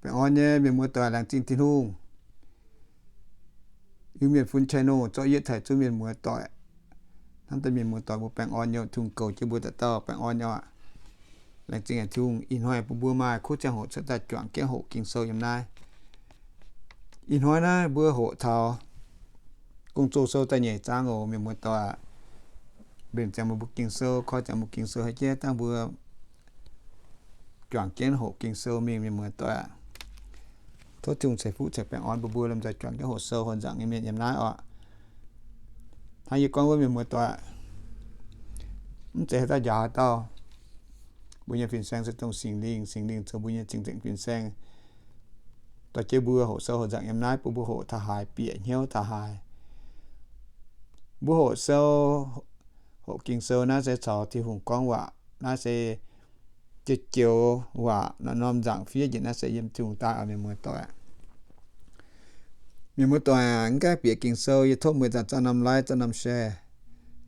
Baengh orn nyei mienh muoz-doic, laengz zingh Tin-Hungh. Iu-Mienh Fun channel zorqv yietv taaih zunv mienh muoz-doic. Hnamv daaih mienh muoz-doic mbuo baengh orn nyei, Tin-Hungh goux jienv mbuo dauh dauh baengh orn nyei oc. Laengz zingh Tin-Hungh. Ih hnoi bun mbuo maaih kuv ziangh hoc cuotv daaih juangc jienv hoqc Ging-Sou yiem naaiv. Ih hnoi naaiv mbuo hoqc taux Gong-Zoh Sou da'nyeic zaang oc, mienh muoz-doic. Mbenc ziangx mbuo Ging-Sou, koi ziangx mbuo Ging-Sou haiz jienv dangh mbuo juangc jienv hoqc Ging-Sou mingh, mienh muoz-doic. Tov Tin-Hungh ceix fuqv ceix baengh orn bun mbuo lomh nzoih juangc jienv hoqc sou hoqc nzangc nyei mienh yiem naaiv oc. Hnangv yie gorngv wuov, mienh muoz-doic, mv zeiz haaix dauh njaaux haaix dauh. Mbuo nyei fin-saeng se dongh Singx Lingh. Singx Lingh zoux mbuo nyei cing-nzengc fin-saeng, dorh jienv mbuo hoqc sou hoqc nzangc yiem naaiv, bun mbuo hoqc taux haaix bieqc hnyouv taux haaix. Mbuo hoqc sou, hoqc Ging-Sou naaiv se caux Tin-Hungh gorngv waac. Naaiv se joux-joux waac, norm-norm nzangc fiev njiec naaiv se yiem Tin-Hungh daaih oc, mienh muoz-doic. Mienh muoz-doic, mv gaengh bieqc Ging-Sou, yie tov meih zanc zanc norm like, zanc norm share,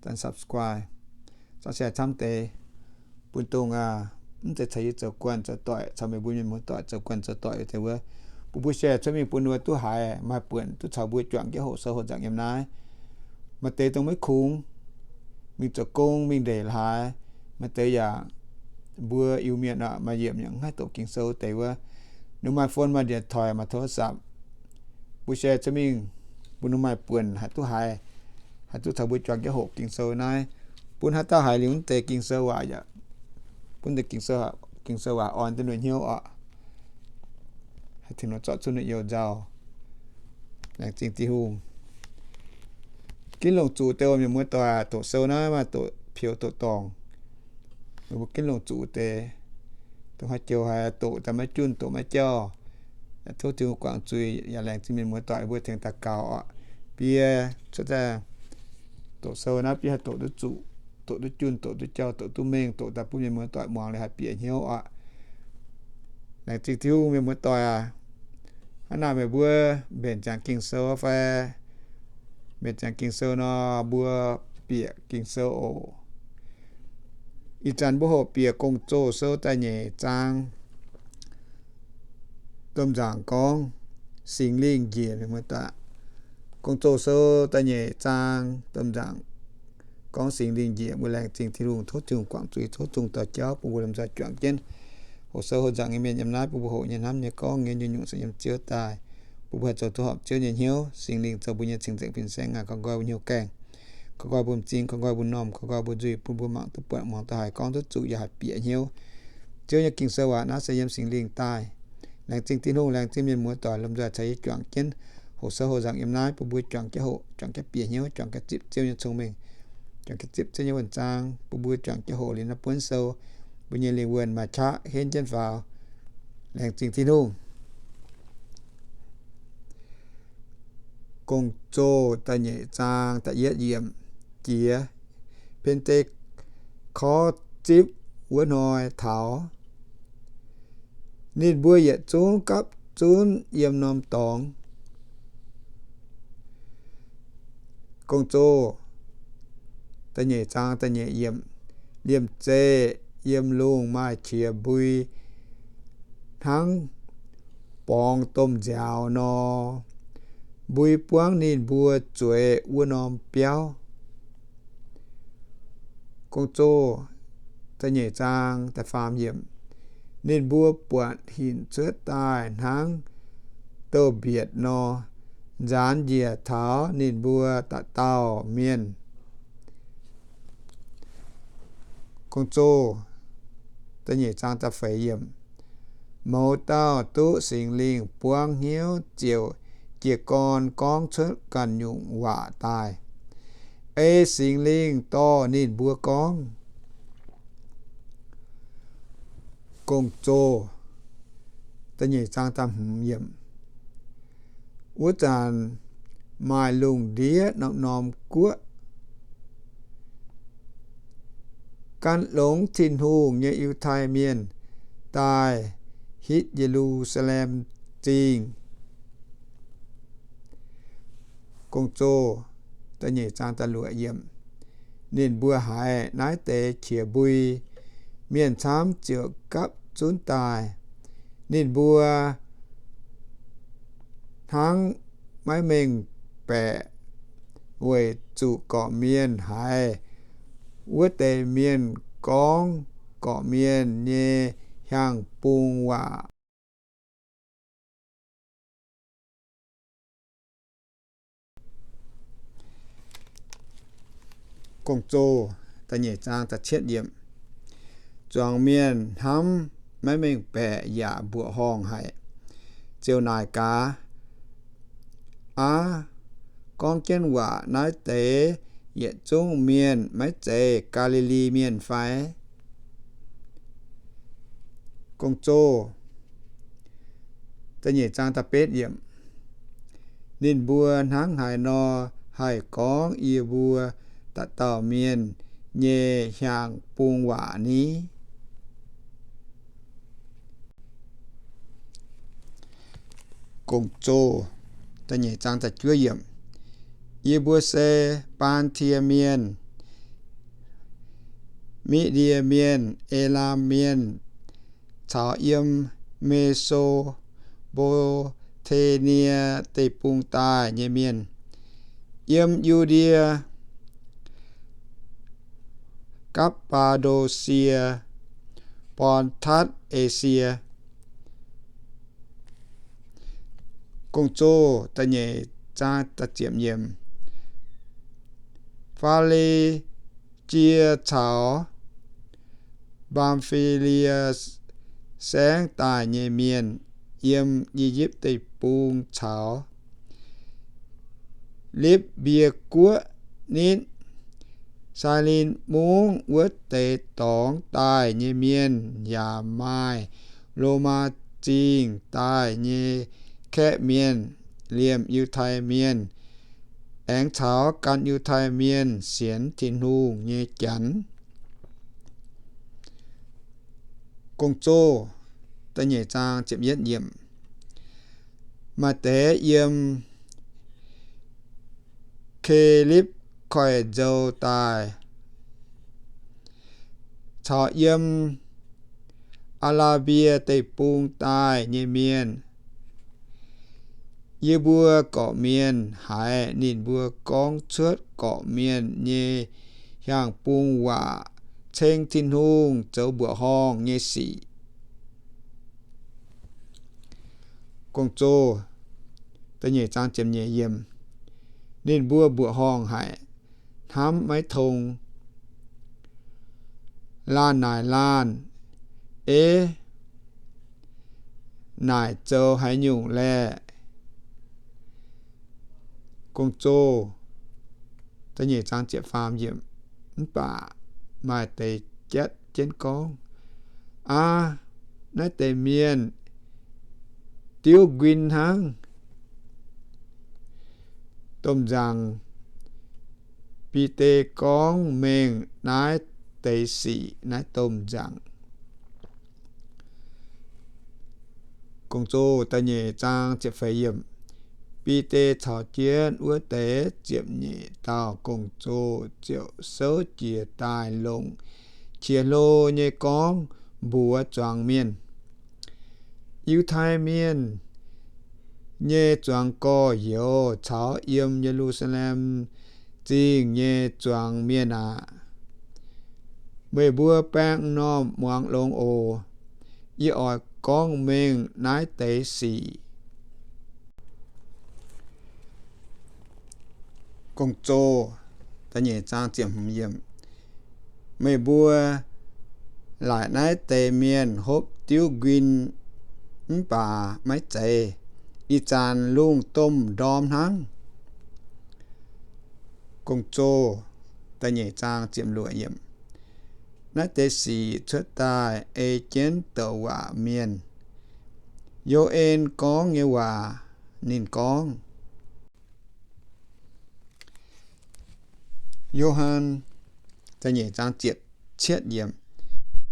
zanc subscribe, zanc share camv deix, bun dongh mv zeiz caux yie zoux guanh zoux doic, caux meih mbuo mienh muoz-doic zoux guanh zoux doic deix wuov, bun mbuo share cuotv mingh bun ninh mbuo duqv haiz, maaih buonc duqv caux mbuo juangc jienv hoqc sou hoqc nzangc yiem naaiv. Maaih deix dongh maiv kungx, mingh zoux gong mingh ndeic laaix. Maaih deix yaac, mbuo Iu-Mienh aqv, maaih yiemc yaac mv haih doqc Ging-Sou deix wuov, ninh maaih phone maaih điện thoại maaih โทรศัพท์, mbuo share cuotv mingh, bun ninh maaih buonc haih duqv haiz, haih duqv caux mbuo juangc jienv hoqc Ging-Sou naaiv. Bun haaix dauh haiz liuz wuov deix Ging-Sou waac yaac, bun deix Ging-Sou, Ging-Sou waac orn duqv ninh hnyouv oc. Haih tengx ninh zorqv cuotv ninh you nzauh. Laengz zingh Tin-Hungh. Ginv longc zuqc deix oc, mienh muoz-doic, doqc sou naaiv maaih doqc peux doqc dorngc. Mbuo ginv longc zuqc deix. Dongh haaix joux haiz doqc daaih maiv junh doqc maiv jauh, tov Tin-Hungh guangc zuiz. Yaac laengz zingh mienh muoz-doic mbuo tengx daux gaux oc. Bie cuotv daaih doqc sou naaiv bie haih doqc duqv zuqc, doqc duqv junh, doqc duqv jauh, doqc duqv mengh, doqc daaih bun mienh muoz-doic muangx liuz haih bieqc hnyouv oc. Laengz zingh Tin-Hungh, mienh muoz-doic aac. Hnangv naaic meih mbuo mbenc ziangx Ging-Sou fai mbenc ziangx Ging-Sou nor, mbuo bieqc Ging-Sou oc. Ih zanc mbuo hoqc bieqc Gong-Zoh Sou da'nyeic zaang domh nzaangc gorngv Singx Lingh njiec, mienh muoz-doic. Gong-Zoh Sou da'nyeic zaang domh nzaangc gorngv Singx Lingh njiec. Mbuo laengz zingh Tin-Hungh, tov Tin-Hungh guangc zuiz, tov Tin-Hungh dorh jauv bun mbuo lomh nzoih juangc jienv hoqc sou hoqc nzangc nyei mienh yiem naaiv, bun mbuo hoqc nyei hnamv nyei gorngv nyei nyungc-nyungc se yiem Ziouv daaih, bun mbuo haih zoux duqv horpc Ziouv nyei hnyouv. Singx Lingh zoux mbuo nyei cing-nzengc fin-saeng aac, koi nqoi mbuo hnyouv gaengh, koi nqoi mbuo m'zing, koi nqoi mbuo m'normh, koi nqoi mbuo nzuih, bun mbuo mangc duqv buatc, muangx duqv haiz, gorngv duqv zuqc, yaac haih bieqc hnyouv. Ziouv nyei Ging-Sou waac naaiv se yiem Singx Lingh daaih. Laengz zingh Tin-Hungh, laengz zingh mienh muoz-doic lomh nzoih caux yie juangc jienv hoqc sou hoqc nzangc yiem naaiv, bun mbuo juangc jienv hoqc, juangc jienv bieqc hnyouv, juangc jienv zipv Ziouv nyei cong-mengh, juangc jienv zipv Ziouv nyei wuonh zaang, bun mbuo juangc jienv hoqc liuz naaiv buonv sou, mbuo nyei lingh wuonh maaih qaqv henv jienv faaux. Laengz zingh Tin-Hungh. Gong-Zoh da'nyeic zaang da'yietv yiemc. Jiex Pen^te^korv zipv wuov hnoi taux, ninh mbuo yietc zungv gapv zunv yiem norm dorngx. Gong-Zoh da'nyeic zaang da'nyeic yiemc. Liemh zeih yiem lungh maaih qiex mbui hnangv borngz domh nziaaux nor, mbui buangv ninh mbuo zueiz wuov norm biauv. Gong-Zoh da'nyeic zaang da'faam yiemc. Ninh mbuo buatc hinc cuotv daaih hnangv douz-mbietc nor, nzaanx njiec taux ninh mbuo dauh dauh mienh. Gong-Zoh da'nyeic zaang da'feix yiemc. Mouz dauh duqv Singx Lingh buangv hnyouv ziouc jiez gorn gorngv cuotv ganh nyungc waac daaih, ei Singx Lingh dorh ninh mbuo gorngv. Gong-Zoh da'nyeic zaang da'hmz yiemc. Wuov zanc maaih lungh ndiev norm-norm guoqv, gan longx Tin-Hungh nyei Yiutai Mienh daaih hitv Ye^lu^saa^lem Zingh. Gong-Zoh da'nyeic zaang da'luoqc yiemc. Ninh mbuo haiz naaiv deix qiex mbui, mienh camv ziouc gapv zunv daaih. Ninh mbuo hnangv maiv mengh baeqc weic zuqc gorqv-mienh haiz wuov deix mienh gorngv gorqv-mienh nyei hiaang-bung waac. Zuangx mienh hnamv maiv mengh baeqc yaac mbuoqc horngh haic, ziouc naaic gaax, Aav, gorngv jienv waac naaiv deix yietc zungv mienh maiv zeiz Gaa^li^li Mienh fai? Ninh mbuo hnangv haaix nor haih gorngv yie mbuo dauh dauh mienh nyei hiaang-bung waac ni? Yie mbuo se Baan^tie Mienh, Mi^ndie Mienh, E^laam Mienh, caux yiem Me^so^mbo^taa^nie Deic-Bung daaih nyei mienh, yiem Yu^ndie, Gapv^baa^ndo^sie, Bon^tatv, Esie. Faa^li^jie caux Baam^fi^lie Saengv daaih nyei mienh, yiem I^yipv Deic-Bung caux Lipv^mbie Guoqv nitv Saalin Mungv wuov deix dorngx daaih nyei mienh, yaac maaih Lomaa Zingh daaih nyei kaeqv mienh, liemh Yiutai Mienh, aengx caux gan Yiutai Mienh sienx Tin-Hungh nyei Janx. Maaih deix yiem Kelipv Koiv-Nzou daaih, caux yiem Aa^laa^mbie Deic-Bung daaih nyei mienh. Yie mbuo gorqv-mienh haiz ninh mbuo gorngv cuotv gorqv-mienh nyei hiaang-bung waac ceng Tin-Hungh zoux mbuoqc horngh nyei sic. Ninh mbuo mbuoqc horngh haic, hnamv maiv tong, laanh naaic laanh, Ei, naaic zoux haaix nyungc laeh? Mv baac maaih deix jatv jienv gorngv, Aav, naaiv deix mienh diuv nquin hnangv. Domh nzaangc Bide gorngv mengh naaiv deix sic naaiv domh nzaangc. Bide caux jienv wuov deix ziepc nyeic dauh gong-zoh ziouc souv jiez daaih longc qiex hlo nyei gorngv mbuox zuangx mienh, Yiutai Mienh nyei zuangx gorx-youz caux yiem Ye^lu^saa^lem Zingh nyei zuangx mienh aac, meih mbuo baeng m'normh muangx longx oc. Yie oix gorngv mengh naaiv deix sic. Meih mbuo laaic naaiv deix mienh hopv diuv nquin mv baac maiv zeiz. Ih zanc lungh domh ndorm hnangv. Naaiv deix sic cuotv daaih ei jienv douc waac mienh. Yo^en gorngv nyei waac. Ninh gorngv, Yo^han,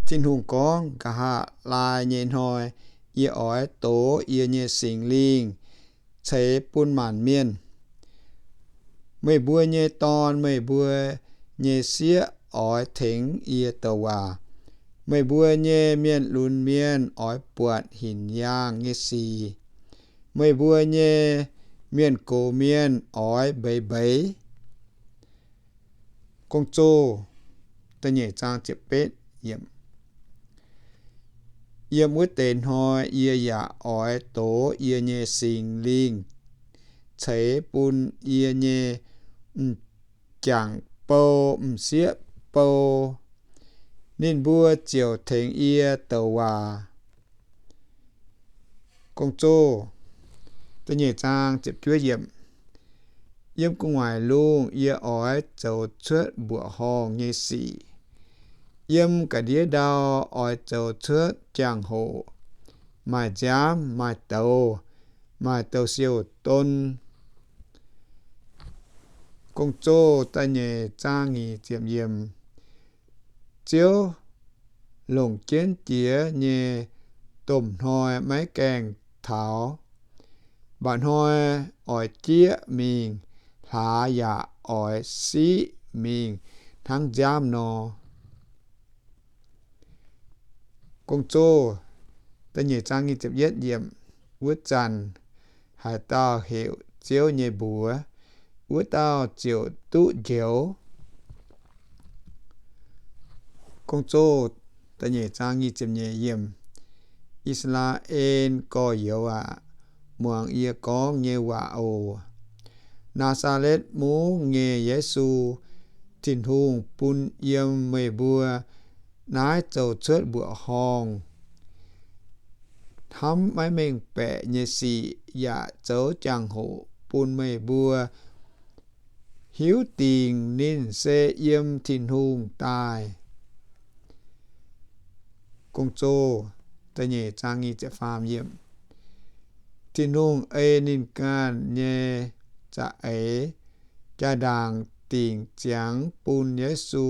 Tin-Hungh gorngv, Nqa'haav laai nyei hnoi yie oix dox yie nyei Singx Lingh ceix bun maanc mienh. Meih mbuo nyei dorn, meih mbuo nyei sieqv oix tengx yie douc waac. Meih mbuo nyei mienh lunx mienh oix buatc hinc yaangh nyei sic. Meih mbuo nyei mienh gox mienh oix mbeix mbeix. Yiem wuov deix hnoi yie yaac oix dox yie nyei Singx Lingh ceix bun yie nyei m'jangc bou, m'sieqv bou, ninh mbuo ziouc tengx yie douc waac. Yiem gu'nguaaic lungh yie oix zoux cuotv mbuoqc horngh nyei sic. Yiem ga'ndiev ndau oix zoux cuotv jangx-hoc, maaih nziaamv, maaih douz, maaih douz-siouh don. Ziouv longc jienv jiex nyei domh hnoi maiv gaengh taux, mba'hnoi oix jieqv mingh, hlaax yaac oix siqv mingh hnangv nziaamv nor. Wuov zanc haaix dauh heuc Ziouv nyei mbuox, wuov dauh ziouc duqv njoux. I^saa^laa^en gorx-youz aah! Muangx yie gorngv nyei waac oc. Naa^saa^letv Mungv nyei Yesu, Tin-Hungh bun yiem meih mbuo naaiv zoux cuotv mbuoqc horngh, hnamv maiv mengh baeqc nyei sic, yaac zoux jangx-hoc bun meih mbuo hiuv dingc ninh se yiem Tin-Hungh daaih. Tin-Hungh ei ninh ganh nyei za'eix jaa-ndaangc dingc ziangx bun Yesu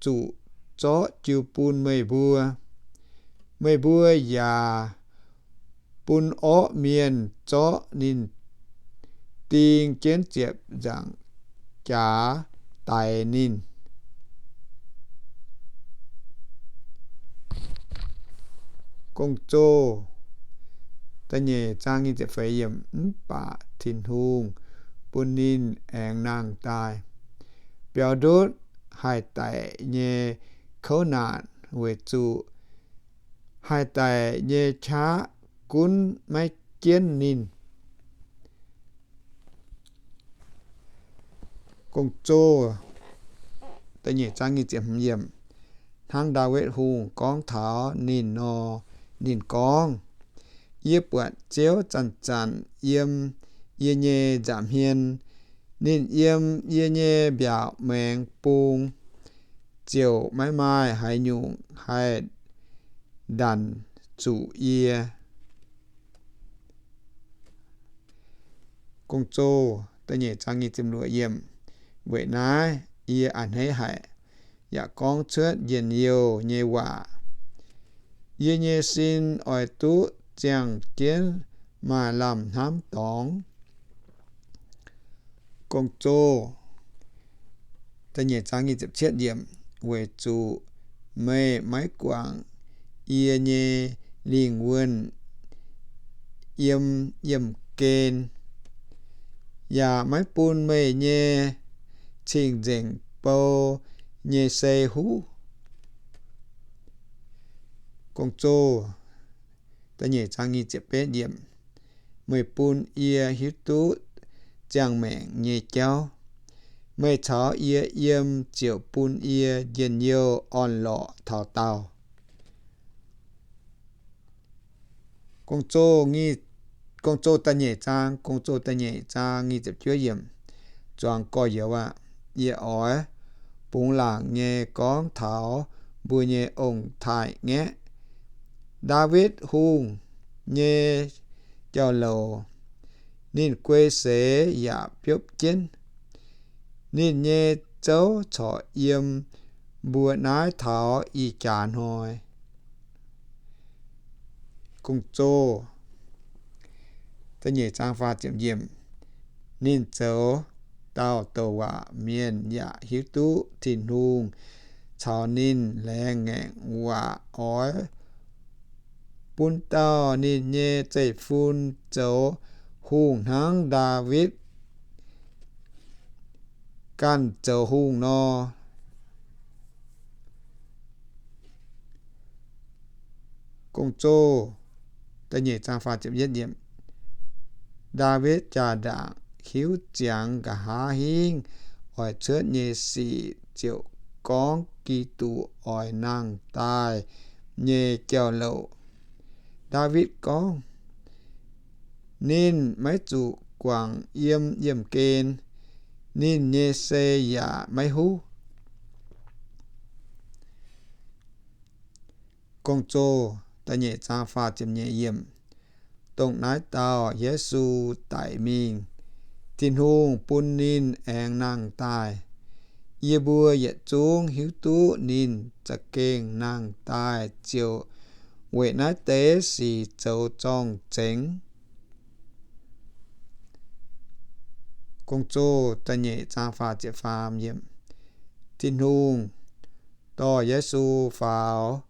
zuqc zorqv jiu bun meih mbuo. Meih mbuo yaac bun orqv mienh zorqv ninh ding jienv ziepc nzaangc jaax daix ninh. Mv baac Tin-Hungh bun ninh aengx nangh daaih, biaux ndutv haih daic nyei kouv naanc, weic zuqc haih daic nyei qaqv gunv maiv jienv ninh. Hnangv Ndaawitv Hungh gorngv taux ninh nor, ninh gorngv, Yie buatc Ziouv zanc-zanc yiem yie nyei nza'hmien. Ninh yiem yie nyei mbiaauc maengx bung, ziouc maiv maaih haaix nyungc haih ndanc zuqc yie. Weic naaiv yie a'hneiv haic, yaac gorngv cuotv njien-youh nyei waac. Yie nyei sin oix duqv ziangh jienv maaih lamh hnamv dorngx. Weic zuqc meih maiv guangc yie nyei lingh wuonh yiem yiemh gen, yaac maiv bun meih nyei cing-nzengc bou nyei sei huv. Meih bun yie hiuv duqv ziangh maengc nyei jauv. Meih caux yie yiem ziouc bun yie njien-youh orn-lorqc taux daauh. Gong-Zoh da'nyeic zaang, Gong-Zoh da'nyeic zaang nyic ziepc juov yiemc. Zuangx gorx-youz aah! Yie oix bungx laangc nyei gorngv taux mbuo nyei ong-taaix-ngaeqv, Ndaawitv Hungh, nyei jauv-louc. Ninh guei seix yaac biopv jienv. Ninh nyei zouv corc yiem mbuo naaiv taux ih jaax hnoi. Ninh zoux dauh douc waac mienh yaac hiuv duqv Tin-Hungh caux ninh laengz ngaengc waac oix bun dauh ninh nyei zeiv-fun zoux hungh hnangv Ndaawitv ganh zoux hungh nor. Ndaawitv jaa-ndaangc hiuv ziangx nqa'haav hingv oix cuotv nyei sic ziouc gorngv Giduc oix nangh daaih nyei jauv-louc. Ndaawitv gorngv, Ninh maiv zuqc guangc yiem yiemh gen, ninh nyei sei yaac maiv huv. Dongh naaiv dauh Yesu daic mingh, Tin-Hungh bun ninh aengx nangh daaih. Yie mbuo yietc zungv hiuv duqv ninh za'gengh nangh daaih ziouc weic naaiv deix sic zoux zorng-zengx. Tin-Hungh dorh Yesu faaux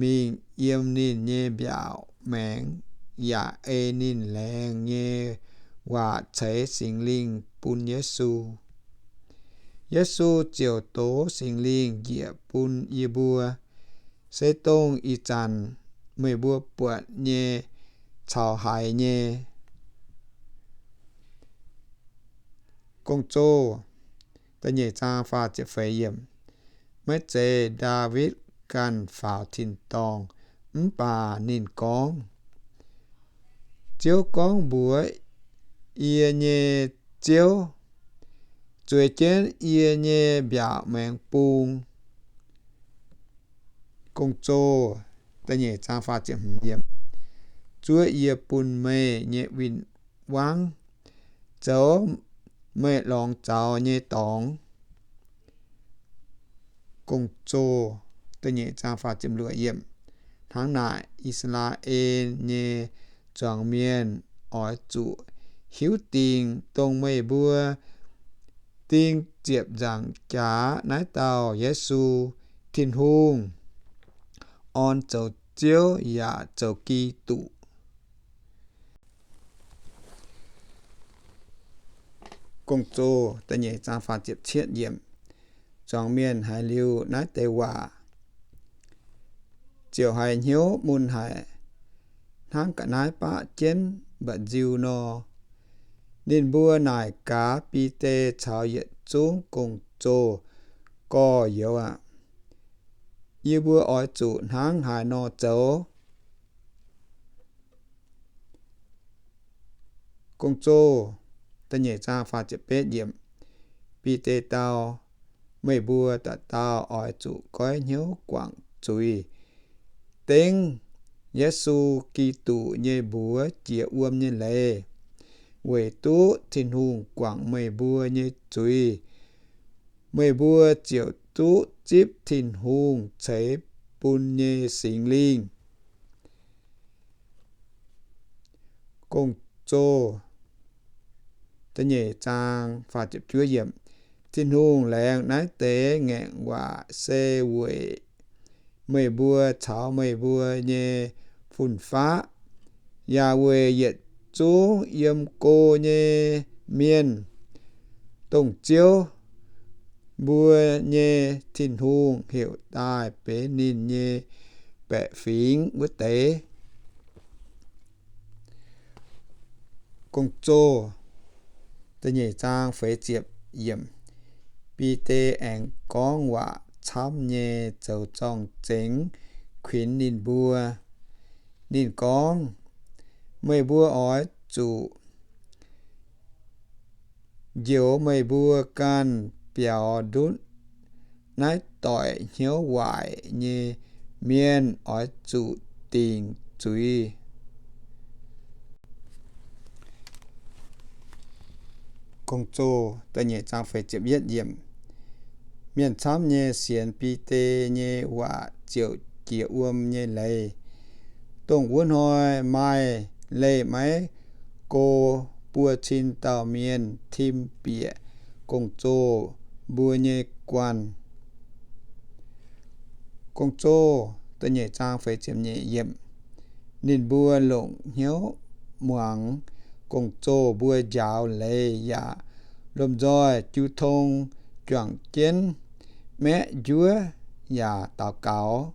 mingh yiem ninh nyei mbiaauc maengx yaac ei ninh laengz nyei waac ceix Singx Lingh bun Yesu. Yesu ziouc dox Singx Lingh njiec bun yie mbuo, se dongh ih zanc meih mbuo buatc nyei caux haiz nyei. Maiv zeiz Ndaawitv ganh faaux tin-dorngh, mv baac ninh gorngv, Ziouv gorngv mbuox yie nyei Ziouv, Zueiz jienv yie nyei mbiaauc maengx bung. Zuov yie bun meih nyei win-wangv zoux meih lorngx zaux nyei dorngx. Hnangv naaic, I^saa^laa^en nyei zuangx mienh oix zuqc hiuv dingc dongh meih mbuo ding ziepc nzaangc jaax naaiv dauh Yesu, Tin-Hungh orn zoux Ziouv yaac zoux Giduc. Zuangx mienh haiz liuz naaiv deix waac, ziouc haiz hnyouv mun haic, hnangv ga'naaiv baqv jienv mba'nziu nor. Ninh mbuo naaic gaax Bide caux yietc zungv gong-zoh, Gorx-youz aac, yie mbuo oix zuqc hnangv haaix nor zoux? Bide dau, Meih mbuo dauh dauh oix zuqc goiv hnyouv guangc zuiz, dengv Yesu Giduc nyei mbuox jiex wuom nyei leiz, weic duqv Tin-Hungh guangc meih mbuo nyei zuiz. Meih mbuo ziouc duqv zipv Tin-Hungh ceix bun nyei Singx Lingh. Tin-Hungh laengz naaiv deix ngaengc waac se weic meih mbuo caux meih mbuo nyei fun-faqv, yaac weic yietc zungv yiem go nyei mienh, dongh Ziouv mbuo nyei Tin-Hungh heuc daaih benx ninh nyei baeqc fingx wuov deix. Bide aengx gorngv waac camv nyei zoux zorng-zengx kuinx ninh mbuo. Ninh gorngv, Meih mbuo oix zuqc njoux meih mbuo ganh biaux ndutv naaiv doic hnyouv waaic nyei mienh oix zuqc dingc zuiz. Mienh camv nyei sienx Bide nyei waac ziouc jiex wuom nyei leiz. Dongh wuov hnoi maaih leih maiv go buo cin dauh mienh tim bieqc gong-zoh mbuo nyei guanh. ninh mbuo longc hnyouv muangx. Gong-zoh mbuo njaaux leiz yaac lomh nzoih jiu tong juangc jienv maeqv njuov yaac daux gaux.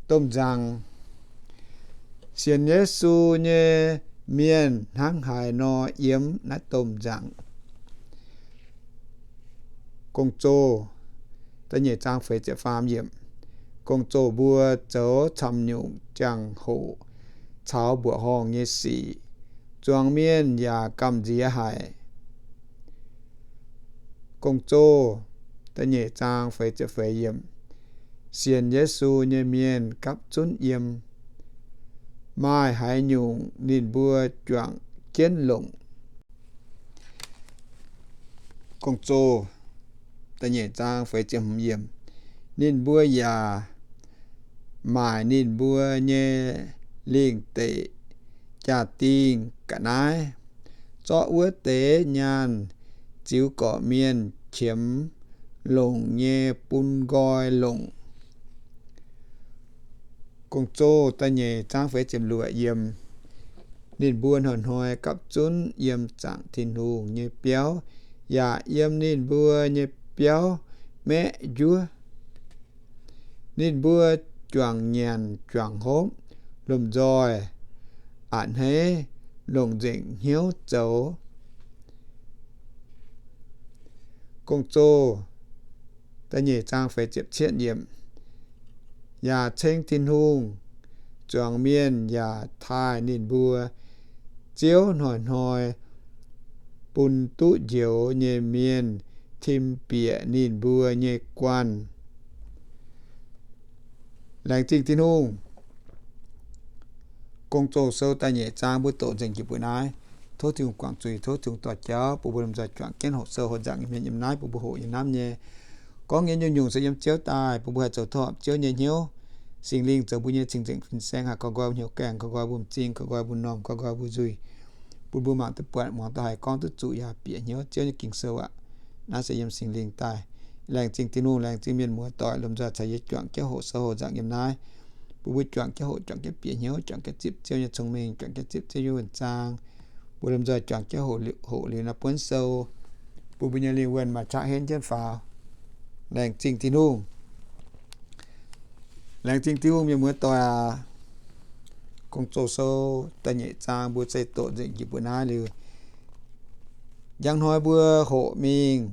Domh nzaangc. Sienx Yesu nyei mienh hnangv haaix nor yiem naaiv domh nzaangc? Gong-zoh da'nyeic zaang feix ziepc faam yiemc. Gong-zoh mbuo zoux camv-nyungc jangx-hoc caux mbuoqc horngh nyei sic, zuangx mienh yaac gamh nziex haic. Gong-zoh da'nyeic zaang feix ziepc feix yiemc. Sienx Yesu nyei mienh gapv zunv yiem. Maaih haaix nyungc ninh mbuo juangc jienv longc? Gong-zoh da'nyeic zaang feix ziepc hmz yiemc. Ninh mbuo yaac maaic ninh mbuo nyei lingh deic jaa-dingh ga'naaiv, zorqv wuov deix nyaanh ziux gorqv-mienh qiemx longc nyei bun nqoi longc. Gong-zoh da'nyeic zaang feix ziepc luoqc yiemc. Ninh mbuo hnoi-hnoi gapv zunv yiem zaangc Tin-Hungh nyei biauv, yaac yiem ninh mbuo nyei biauv maeqv njuov. Ninh mbuo juangc nyanc juangc hopv, lomh nzoih a'hneiv, longc nzengc hnyouv zoux. Gong-zoh da'nyeic zaang feix ziepc cietv yiemc. Yaac ceng Tin-Hungh, zuangx mienh yaac taaih ninh mbuo. Ziouv hnoi-hnoi bun duqv njoux nyei mienh tim bieqc ninh mbuo nyei guanh. Laengz zingh Tin-Hungh. Gong-zoh sou da'nyeic zaang mbuo doqc nzengc jiex mbuo naaiv. Tov Tin-Hungh guangc zuiz, tov Tin-Hungh dorh jauv bun mbuo lomh nzoih juangc jienv hoqc sou hoqc nzangc nyei mienh yiem naaiv, bun mbuo hoqc nyei hnamv nyei, gorngv nyei nyungc-nyungc se yiem Ziouv daaih, bun mbuo haih zoux tov horpc Ziouv nyei hnyouv. Singx Lingh zoux mbuo nyei cing-nzengc fin-saeng, haih goux nqoi mbuo hnyouv gaengh, goux nqoi mbuo m'zing, goux nqoi mbuo m'normh, goux nqoi mbuo nzuih, bun mbuo mangc duqv buatc, muangx duqv haiz, gorngv duqv zuqc, yaac bieqc hnyouv Ziouv nyei Ging-Sou aqv. Naaiv se yiem Singx Lingh daaih. Laengz zingh Tin-Hungh, laengz zingh mienh muoz-doic lomh nzoih caux yie juangc jienv hoqc sou hoqc nzangc yiem naaiv. Bun mbuo juangc jienv hoqc, juangc jienv bieqc hnyouv, juangc jienv zipv Ziouv nyei cong-mengh, juangc jienv zipv Ziouv nyei wuonh zaang. Mbuo lomh nzoih juangc jienv hoqc liuz, hoqc liuz naaiv buonv sou, bun mbuo nyei lingh wuonh maaih qaqv henv jienv faaux. Laengz zingh Tin-Hungh. Laengz zingh Tin-Hungh, mienh muoz-doic aac. Gong-Zoh sou da'nyeic zaang mbuo se doqc nzengc jiex mbuo naaiv liuz, njang hnoi mbuo hoqc mingh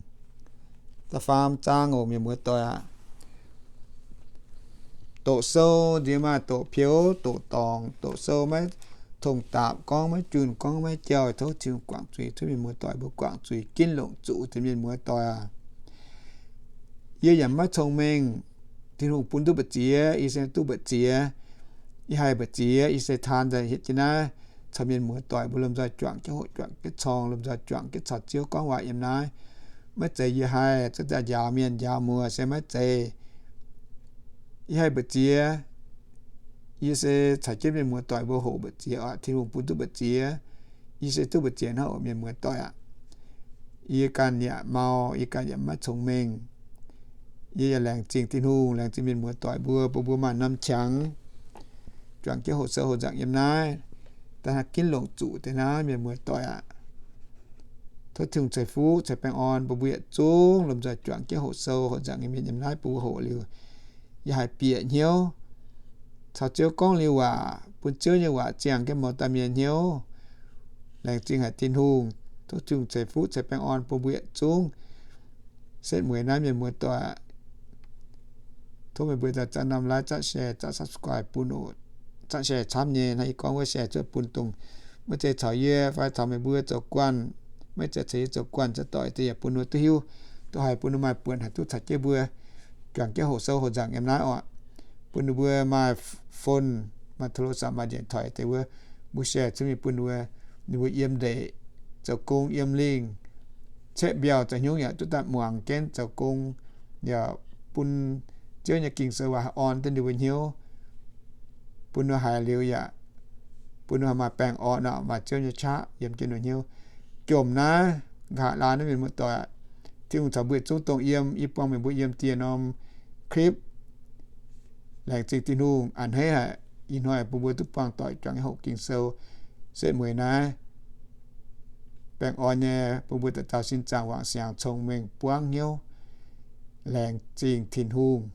da'faam zaang oc, mienh muoz-doic aac. Doqc sou nziex maaih doqc pieux, doqc dorngc, doqc sou maiv tong daapc gorngv, maiv junh gorngv, maiv jauh. Tov Tin-Hungh guangc zuiz, tov mienh muoz-doic mbuo guangc zuiz, ginv longc zuqc deix, mienh muoz-doic aac. Yie yaac maiv cong-mengh. Tin-Hungh bun duqv mbu'ziex, yie se duqv mbu'ziex. Yie haih mbu'ziex, yie se taan daaih hietv jienv naaiv caux mienh muoz-doic mbuo lomh nzoih juangc jienv hoqc, juangc jienv cong, lomh nzoih juangc jienv caux Ziouv gorngv waac yiem naaiv. Maiv zeiz yie haih zuqc daaih njaaux mienh njaaux muoz, se maiv zeiz. Yie haih mbu'ziex, yie se caux jienv mienh muoz-doic mbuo hoqc mbu'ziex oc. Tin-Hungh bun duqv mbu'ziex, yie se duqv mbu'ziex hnangv oc, mienh muoz-doic aac. Yie ganh yaac mau, yie ganh yaac maiv cong-mengh. Yie yaac laengz zingh Tin-Hungh, laengz zingh mienh muoz-doic mbuo, bun mbuo maaih norm qangx juangc jienv hoqc sou hoqc nzangc yiem naaiv, daaih hnangv ginv longc zuqc deix naaiv, mienh muoz-doic aac. Tov Tin-Hungh ceix fuqv ceix baengh orn bun mbuo yietc zungv lomh nzoih juangc jienv hoqc sou hoqc nzangc nyei mienh yiem naaiv, bun mbuo hoqc liuz yaac haih bieqc hnyouv, caux Ziouv gorngv liuz waac, bun Ziouv nyei waac ziangh jienv mouz dauh mienh hnyouv. Laengz zingh haic Tin-Hungh. Tov Tin-Hungh ceix fuqv ceix baengh orn bun mbuo yietc zungv. Setv mueiz naaiv, mienh muoz-doic, tov meih mbuo daaih zatv norm like, zatv share, zatv subscribe bun oc. Zatv share camv nyei, hnangv yie gorngv wuov, share cuotv bun dongh maiv zeiz caux yie fai caux meih mbuo zoux guanh, maiv zeiz caux yie zoux guanh, zatv doic deix yaac bun ninh mbuo duqv hiuv, duqv haiz, bun ninh mbuo maaih buonc haih duqv caux jienv mbuo juangc jienv hoqc sou hoqc nzangc yiem naaiv oc. Bun ninh mbuo maaih phone, maaih โทรศัพท์, maaih điện thoại deix wuov, mbuo share cuotv mingh bun ninh mbuo, ninh mbuo yiem ndeic zoux gong, yiem lingh, caeqv mbiauh zoux hnyouv yaac duqv daaih muangx jienv zoux gong, yaac bun Ziouv nyei Ging-Sou waac haih orn jienv ninh mbuo hnyouv, bun ninh haiz liuz yaac bun ninh maaih baengh orn nor, maaih Ziouv nyei qaqv yiem jienv ninh hnyouv. Jomc naaiv, nqa'haav laanh naaiv, mienh muoz-doic, Tin-Hungh caux mbuo yietc zungv dongh yiem. Yie buangh meih mbuo yiem dieh norm clip. Laengz zingh Tin-Hungh, a'hneiv haic. Ih hnoi bun mbuo duqv buangh doic juangc nyei hopv Ging-Sou setv mueiz naaiv. Baengh orn nyei bun mbuo dauh dauh sin zaangc wangc siangx cong-mengh buangv hnyouv laengz zingh Tin-Hungh.